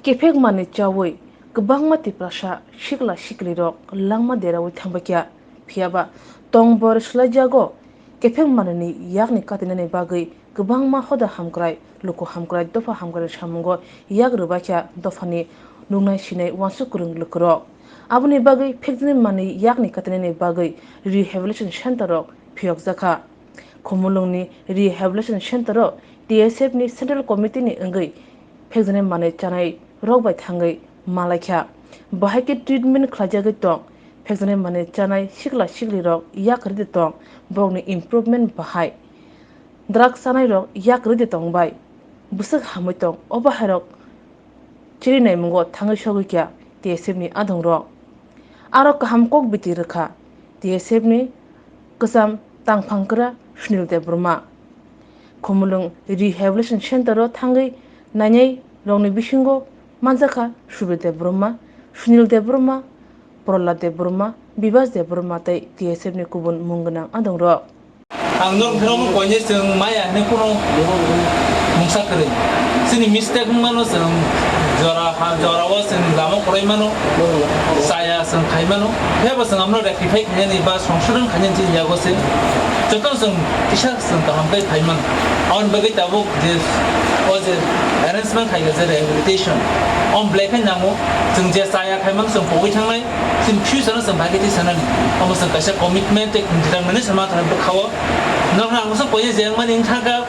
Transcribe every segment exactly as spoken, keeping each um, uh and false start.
Kephek manwi chawi kwbangma Tiprasa sikla siklirok langma deraui thangbaikha. Phiyaba tong bor swlaijago. Kephek manwini yakni katinani bagwi kwbangma hoda hamkrai, luku hamkrai, dopha hamkrai samungo yak rwbaikha dophani nuknai sinai uansuk kwrwng lukurok. Aboni bagwi phekjani manwi yakni katinani bagwi rehabilitation center rok phiyokjakha. Khumulwngni Rehabilitation Center-o T S F ni Central Committee ni wngwi phekjaknai manwi chanai rok bai thangwi malaikha. Bahai khe treatment khlaijagwi tong. Phekjaknai manwi chanai sikla siklirok yak rwdi tong, borokni improvement bahai. Drugs chanai rok yak rwdi tong bai bwswk hamwi tong, o bahairok chiri naimungo thangwi sogwi kha T S F ni adongrok. Aro kaham kok biti rwkha T S F ni kwcham tangphangkra Sunil Debbarma. Khumulwng Rehabilitation Center o thangwi nainai rokni bisingo manjakha Subir Debbarma, Sunil Debbarma, Prahlad Debbarma, Bibas Debbarma tei T S F ni kubun mung gwnang adongrok. Ang norok phano koinai chwng maya hinwi kheno mungsa kwrwi. Chini mistake wngmano chwng jora ha, jorao chwng lama kwrwi mano, chaya chwng khai mano. Phiyaba chwng amno rectify khainani ba songsodon khainani chini yago se jotono chwng kisa chwng kaham khe phai mano. Aboni bagwi tabuk je o je arrangement khaikha je rehabilitation, om belai khe nango. Chwng je chaya khai mano chwng pogwi thangnai. Chini future no chwng bai khe twi sanani. Omo chwng kaisa commitment tei determination ma thangwi bwkha-o. Norokno ang masa koiya je wngmani wngkha kha,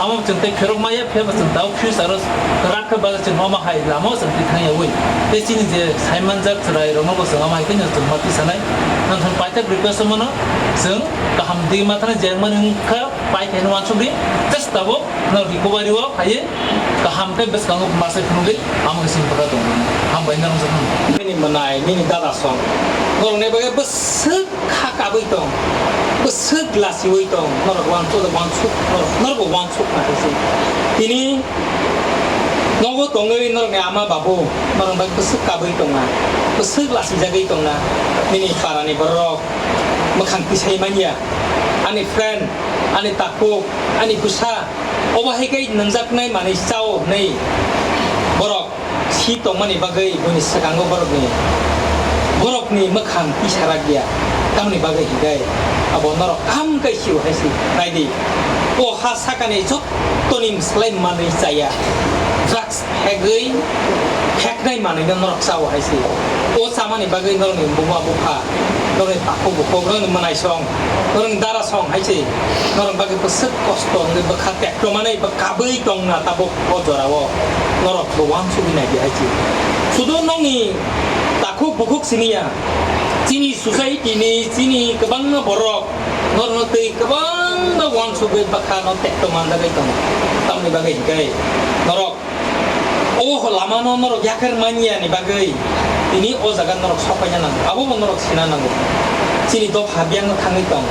amo chwng tei pherok maya, phiyaba chwng tabuk future o kwrak khe bajak chwng omo hai lama o chwng twi thang yaui. Tei chini je saimanjak chwrai rokno bo chwng omo hai khe no chwng ma twi sanai. Nang thang paithak request mano chwng kaham twi ma thangna je wngmani wngkha pai khe no uansuk di. Just tabuk norok recovery o phaiwi kaham khe bwskango masa phunugwi amo khe simi kwthar tongo. Hambai norok jotono. Nini mwnai, nini dada song. Norokni bagwi bwswk kha kabwi tong, bwswk lasiui tong, norok uansuk, uansuk, norok, norokbo uansuk na khe se. Tini nogo tongwi norokni ama babu, norokni bagwi bwswk kabwi tongna, bwswk lasijagwi tongna, nini parani borok mwkhang tisai manya, ani friend, ani takhuk, ani bwsa, obo hai khe nungjaknai manwi chao hwnwi borok si tongmani bagwi buini swkango borokni, borokni mwkhang tisarak ya. Tamoni bagwi hinkhe abo norok kaham khe sio hai se. Nai di, o ha sakani jottoni bwsalai manwi chaya, drugs phegwi pheknai manwino norok chao hai se. O chamani bagwi norokni buma bupha, norokni takhuk bukhuk, norokni mwnaisong, norokni darasong hai se. Norok bagwi bwswk kosto wngwi bwkha tekto manwi bwkha bwi tongna tabuk o jorao. Norok bo uansugwi nai di hai se. Sudu nokni takhuk bukhuk simi ya. Chini society ni, chini kwbangma borok norokno twi kwbangma uansugwi bwkha no tekto manjagwi tongo. Tamoni bagwi hinkhe norok o lamano norok yakar manya ni bagwi tini o jaga norok sok paina nango, abo bo norok sina nango. Chini dopha biyang no thangwi tong,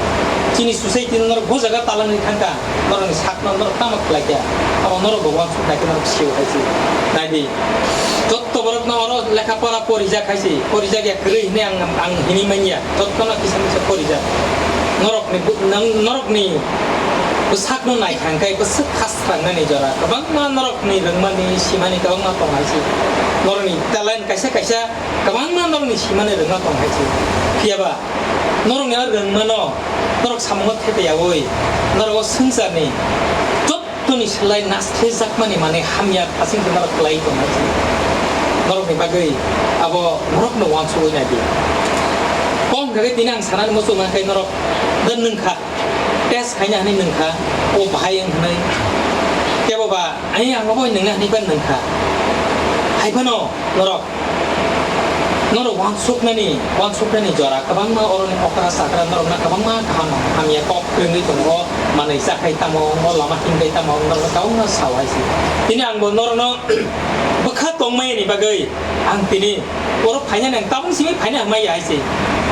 chini society no norok bo jaga talangwi thangkha, norok ni sak no norok tamo khlai kha, abo norok bo uansuk nai khe norok sio hai se. Nai di, jotto borok no oro lekha pora porijak hai se, porijak ya kwrwi hinwi ang, ang hinwi manya, jotto no kisa misa porijak. Norok ni bu-, nang, norok ni bwsak no nai thang khe bwswk khas Thangnani jora kwbangma norokni rwngmani simani kwbangma tong hai se. Norokni talent kaisa kaisa kwbangma norokni simani rwngma tong hai se. Phiyaba norokni o rwngmano norok samungo thepe yaui norok o swngcharni jottoni slai naskhe jakmani manwi hamya thasing khe norok kwlai tong hai se. Norokni bagwi abo norokno uansugwi nai di. Kok hwnkhe tini ang sanani muchung nang khe norok da nwng kha. Test khaina hwnwi nwng kha, o bahai wng hwnwi. Kebo ba, ai ang obo nwngna hwnwi ba nwng kha. Hai phano norok, norok uansuknani, uansuknani jora kwbangma oroni okra chakra norokno kwbangma kaham hamya kok kwrwngwi tongo, o manwi chakhai tamo, o lama himkhai tamo, norokno kwbangma sao hai se. Tini ang bo norokno bwkha tongmani bagwi ang tini Oro phainani ang tabuk simi phaina hamya hai se.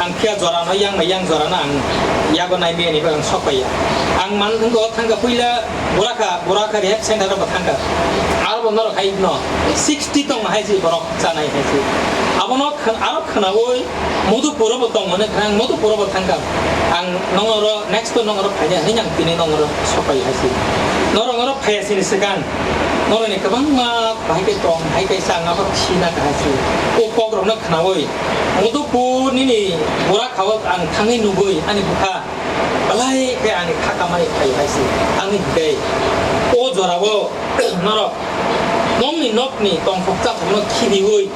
Ang phiya jora no yang bai yang jora no ang yago nai maya ni bagwi ang sok pai ya. Ang man wngkha o thangkha puila Boraka, Boraka rehab center o bo thangkha. Aro bo norok hai no sixty tong hai se borok chanai hai se. Abono khn-, aro khnaui Madhupur o bo tong mani khna ang Madhupur o bo thangkha. Ang nong oro next to nong oro phaina hai ang tini nong oro sok pai hai se. Norok oro phaiya sini swkang. Norokni kwbangma bahai khe tong, hai kaisa ang abo sina kahai se. O kokrokno khnaui, Modupur nini bura khao ang thangwi nugui ani bwkha belai khe ani kha kamani phai hai se. Ani hwnkhe o jorao norok nokni nokni tongthok chathokno khibiui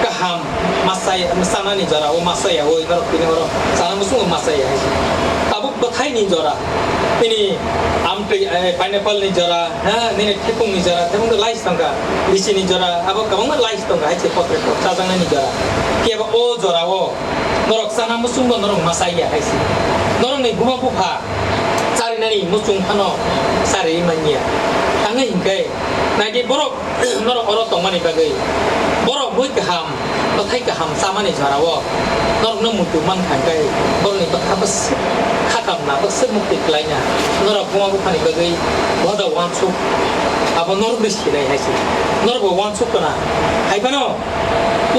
kaham masai, chanani jora o masai yaui norok tini oro chana muchungo masai ya hai se. Tabuk bwthaini jora, tini amtwi, eh, pineapple ni jora, ha, nini thepung ni jora, thepung to lais tongkha, lisi ni jora, abo kwbangma lais tongkha hai se potre pok chajaknani jora. Phiya ba o jora o norok chana muchungo norok masai ya hai se. Norokni buma bupha charinani muchung phano chariui manya. Tangwi hinkhe naidi borok norok oro tongmani bagwi borok bui kaham, bwthai kaham chamani jorao norokno muitu mankha, hinkhe borokni bwkha bwswk kha kamna, bwswk mukti kwlaina, norok buma buphani bagwi boda uansuk, abo norokni sinai hai se. Norokbo uansuk kana, hai phano